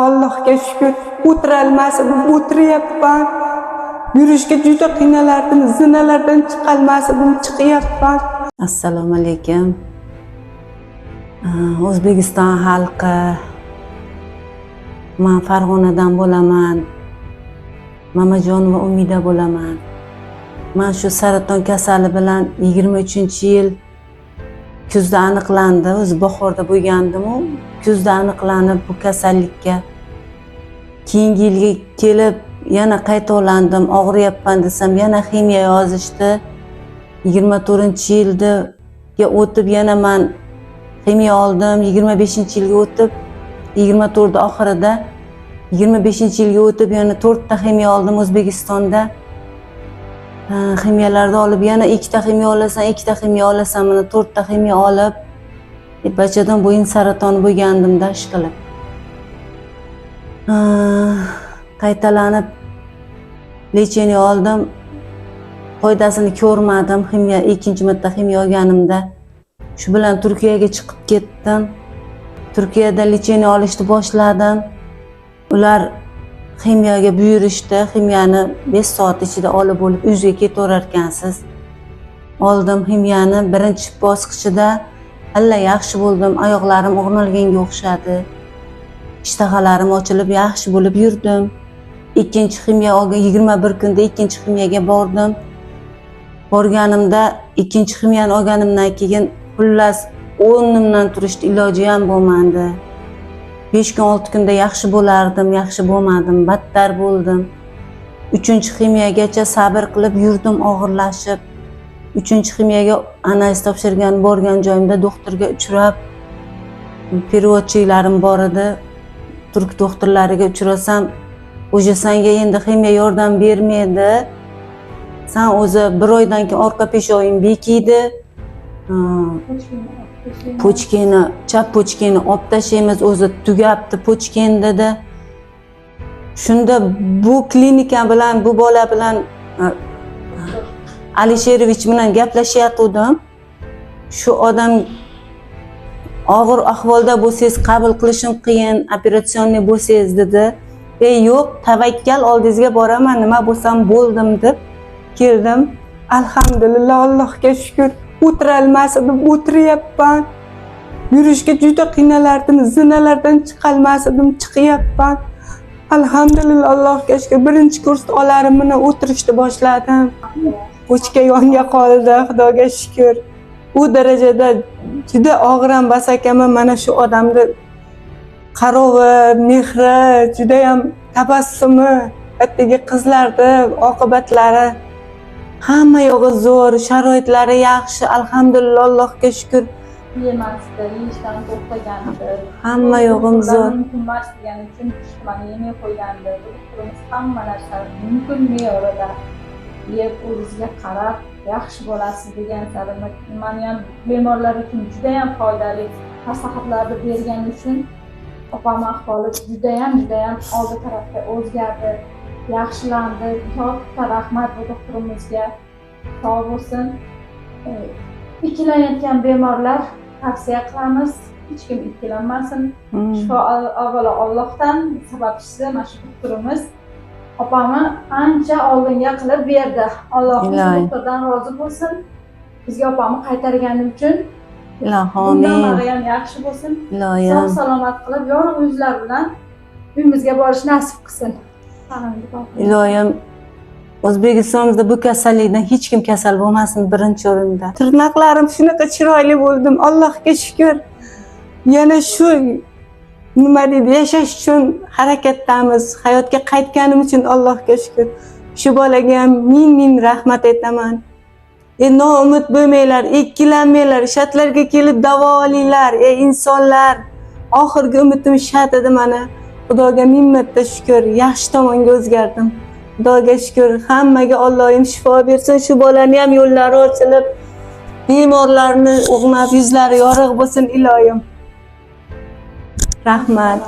Allohga shukur, o'tirolmas edim, o'tiryapman. Yurishga juda qiynalardim, zinalardan chiqolmas edim, chiqyapman. Assalomu alaykum. O'zbekiston xalqi. Man Farg'onadan bo'laman. Mamajonova Umida bo'laman. Man shu saraton kasali bilan 23-yil kuzda aniqlandi. O'zi bahorda bo'lgandim-u, kuzda aniqlanib bu kasallikka. Keyingi yilga kelib yana qaytalandim, og'riyapman desam, yana ximiya yozishdi. 24-yilga o'tib yana man ximiya oldim. 25-yilga o'tib, 24 oxirida 25-yilga o'tib yana to'rtta ximiya oldim O'zbekistonda. Ha, ximiyalarni olib yana ikkita ximiya olasan, ikkita ximiya olasan, mana to'rtta ximiya olib, bachadon bo'yin saratoni bo'lgandimda ishqilib. Ha, qaytalanib лечение oldim, foydasini ko'rmadim. Ximiya, ikkinchi marta ximiya olganimda shu bilan Turkiyaga chiqib ketdim. Turkiyada лечение olishni boshladim. Ular ximiyaga buyurishdi. Ximiyani 5 soat ichida olib bo'lib, uyga ketaverar ekansiz. Oldim ximiyani. Birinchi bosqichida alla yaxshi bo'ldim, oyoqlarim o'rnalganga o'xshadi, ishtahalarim ochilib, yaxshi bo'lib yurdim. Ikkinchi ximiya olgan, 21 kunda ikkinchi ximiyaga bordim. Borganimda, ikkinchi ximiyani olganimdan keyin, xullas, o'rnimdan turishni iloji ham bo'lmadi. 5 kun, 6 kunda yaxshi bo'lardim, yaxshi bo'lmadim, battar bo'ldim. Uchinchi ximiyagacha sabr qilib yurdim og'irlashib. Uchinchi ximiyaga analiz topshirgan borgan joyimda doktorga uchrab, переводчик larim bor edi, turk doktorlariga uchrasam, "O'sha sanga endi ximiya yordam bermaydi, san o'zi bir oydan keyin orqa peshobing bekiydi, почка ni, chap почка ni olib tashlaymiz, o'zi tugabdi почка ng", dedi. Shunda bu klinika bilan, bu bola bilan, Alisherovich bilan gaplashayotgandim. Shu odam "Og'ir ahvolda bo'lsangiz, qabul qilishim qiyin, операционный bo'lsangiz", dedi. "Ey, yo'q, tavakkal, oldingizga boraman, nima bo'lsam bo'ldim", deb keldim. Alhamdulillah, Allohga shukur, o'tirolmas edim, o'tiryapman. Yurishga juda qiynalardim, zinalardan chiqolmas edim, chiqyapman. Alhamdulillah, Allohga shukur, birinchi kursda olarim bilan o'tirishni boshladim. Почка yonga qoldi, Xudoga shukur. U darajada juda og'ir ham bas ekanman, mana shu odamni qarovi, mehri, judayam tabassumi, ertaga qizlarni oqibatlari, hamma yog'i zo'r, sharoitlari yaxshi, alhamdulillah, Allohga shukur. Yemasdi, yeyishdan to'xtagandi. Hamma yog'im zo'r. Mumkin emas degani uchun hech nimani yemay qo'ygandi. Bu doktorimiz hamma narsani mumkin me'yorida yeb, o'zizga qarab yaxshi bo'lasiz degan sari nimani ham bemorlar uchun judayam foydali maslahatlarni bergani uchun opam ahvoli judayam, judayam oldi tarafga o'zgardi, yaxshilandi. Katta rahmat bu doktorimizga, sog' bo'lsin. Ikkilanayotgan bemorlar, tavsiya qilamiz, hech kim ikkilanmasin. Shifo avvalo Ollohdan, sababchisi mana shu doktorimiz opamni ancha oldinga qilib berdi. Alloh shu Iloyim. doktordan rozi bo'lsin, bizga opamni qaytargani uchun. Ilohi Bundan omin. bari ham yaxshi bo'lsin, Iloyim. sog' salomat qilib, yorug' yuzlar bilan uyimizga borish nasib qilsin. Iloyim, O'zbekistonimizda bu kasallikdan hech kim kasal bo'lmasin birinchi o'rinda. Tirnoqlarim shunaqa chiroyli bo'ldim, Allohga shukur. Yana shu, nima deydi, yashash uchun harakatdamiz. Hayotga qaytganim uchun Allohga shukur. Shu bolaga ham ming ming rahmat aytaman. E, noumid bo'lmanglar, ikkilanmanglar, shatlarga kelib davo olinglar, ey insonlar. Oxirgi umidim shat edi mana. Xudoga ming marta shukur, yaxshi tomonga o'zgardim. Xudoga shukur, hammaga Allohim shifo bersin, shu bolani ham yo'llari ochilib, bemorlarni o'g'nab, yuzlari yorug' bo'lsin, iloyim. Rahmat.